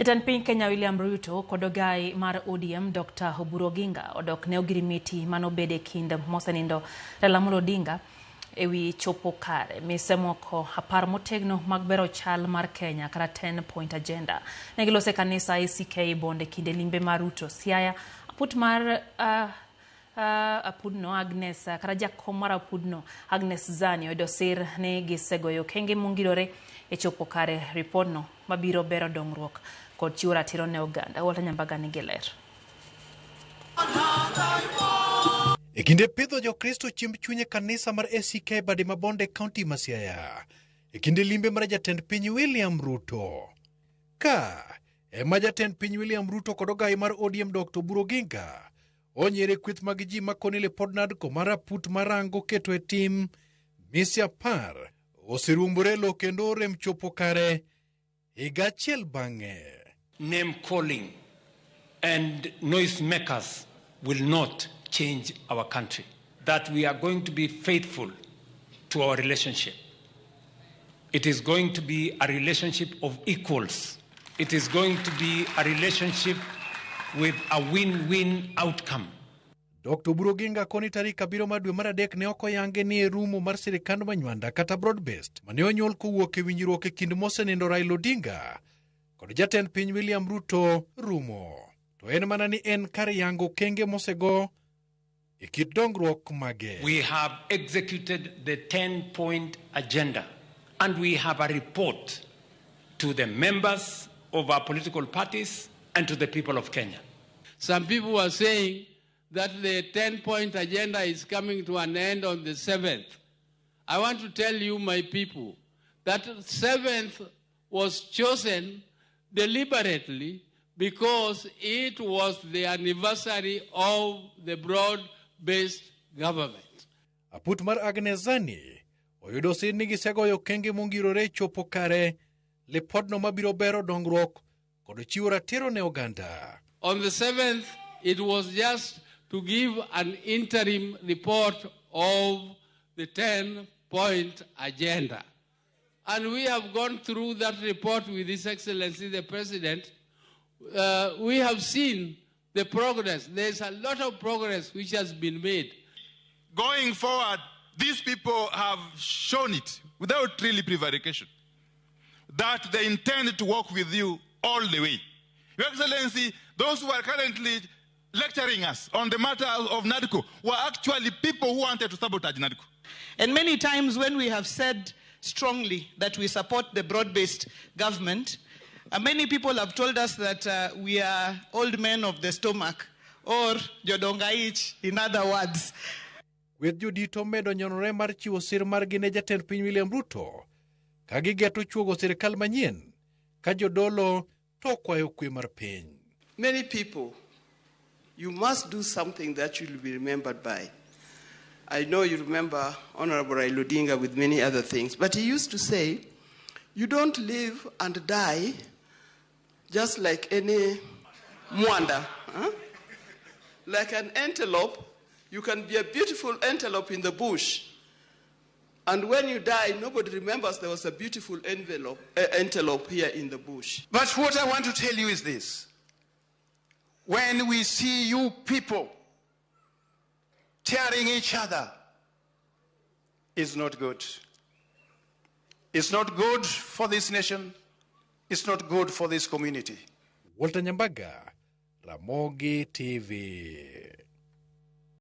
Jatend piny Kenya William Ruto kod ogai mar ODM Dr. Oburu Oginga odok ne ogirimiti manobede kind mosenindo Raila Amolo Odinga ewi chopo kare mise moko 10 motegno mag bero chal mar Kenya kata 10 point agenda. Ne gilose kanisa ACK Bonde kinde limbe mar Ruto Siaya aput mar apudno Agnes kata jakom mar apudno Agnes Zani oyudo sir ni gisegoyo okenge mongirore e chopo kare ripodno mabiro bero dongruok kod chiwo ratiro ne oganda. Walter Nyambaga nigi ler. E kinde pidho Jokristo chiemb chuny e kanisa mar ACK Bade Mabonde, kaunti ma Siaya. E kinde limbe mar jatend piny William Ruto. Ka ema jatend piny William Ruto kod ogai mar ODM Dr. Oburu Oginga onyiere kweth mag ji makoni lipod NADCO mar aput marango keto e tim mise 10 oseruombore lo kendo orem chopo kare higa achiel bang'e. Name calling and noise makers will not change our country. That we are going to be faithful to our relationship. It is going to be a relationship of equals. It is going to be a relationship with a win-win outcome. Dr. Oburu Oginga koni tarik 7 mar dwe mar 3 ne ok oyange ni e rumo mar sirikand Manywanda kata broad-based mane onyuol kowuok e winjruok e kind mosenindo Raila Odinga kod jatend piny William Ruto rumo. To en mana ni en kar yango okenge mosego e kit dongruok mage. We have executed the 10-point agenda and we have a report to the members of our political parties and to the people of Kenya. Some people were saying that the 10-point agenda is coming to an end on the 7th. I want to tell you, my people, that 7th was chosen deliberately because it was the anniversary of the broad-based government. Aput mar Agnes Zani oyudo sir ni gisegoyo okenge mongirore chopo kare lipodno mabiro bero dongruok kod chiwo ratiro ne oganda. On the 7th, it was just to give an interim report of the 10-point agenda. And we have gone through that report with His Excellency the President. We have seen the progress. There's a lot of progress which has been made. Going forward, these people have shown it without really prevarication that they intend to work with you all the way. Your Excellency, those who are currently lecturing us on the matter of NADCO were actually people who wanted to sabotage NADCO. And many times when we have said strongly that we support the broad-based government, many people have told us that we are old men of the stomach, or jodongaich, in other words. Kweth jodito medo nyonore mar chiwo sir margi ne jatend piny William Ruto ka gigeto chuogo sirikal manyien ka jodolo to kwayo kwe mar piny. Many people, you must do something that you will be remembered by. I know you remember Honorable Raila Odinga with many other things, but he used to say, you don't live and die just like any mwanda. Huh? Like an antelope, you can be a beautiful antelope in the bush. And when you die, nobody remembers there was a beautiful antelope here in the bush. But what I want to tell you is this. When we see you people tearing each other, it's not good. It's not good for this nation. It's not good for this community. Walter Nyambaga, Ramogi TV.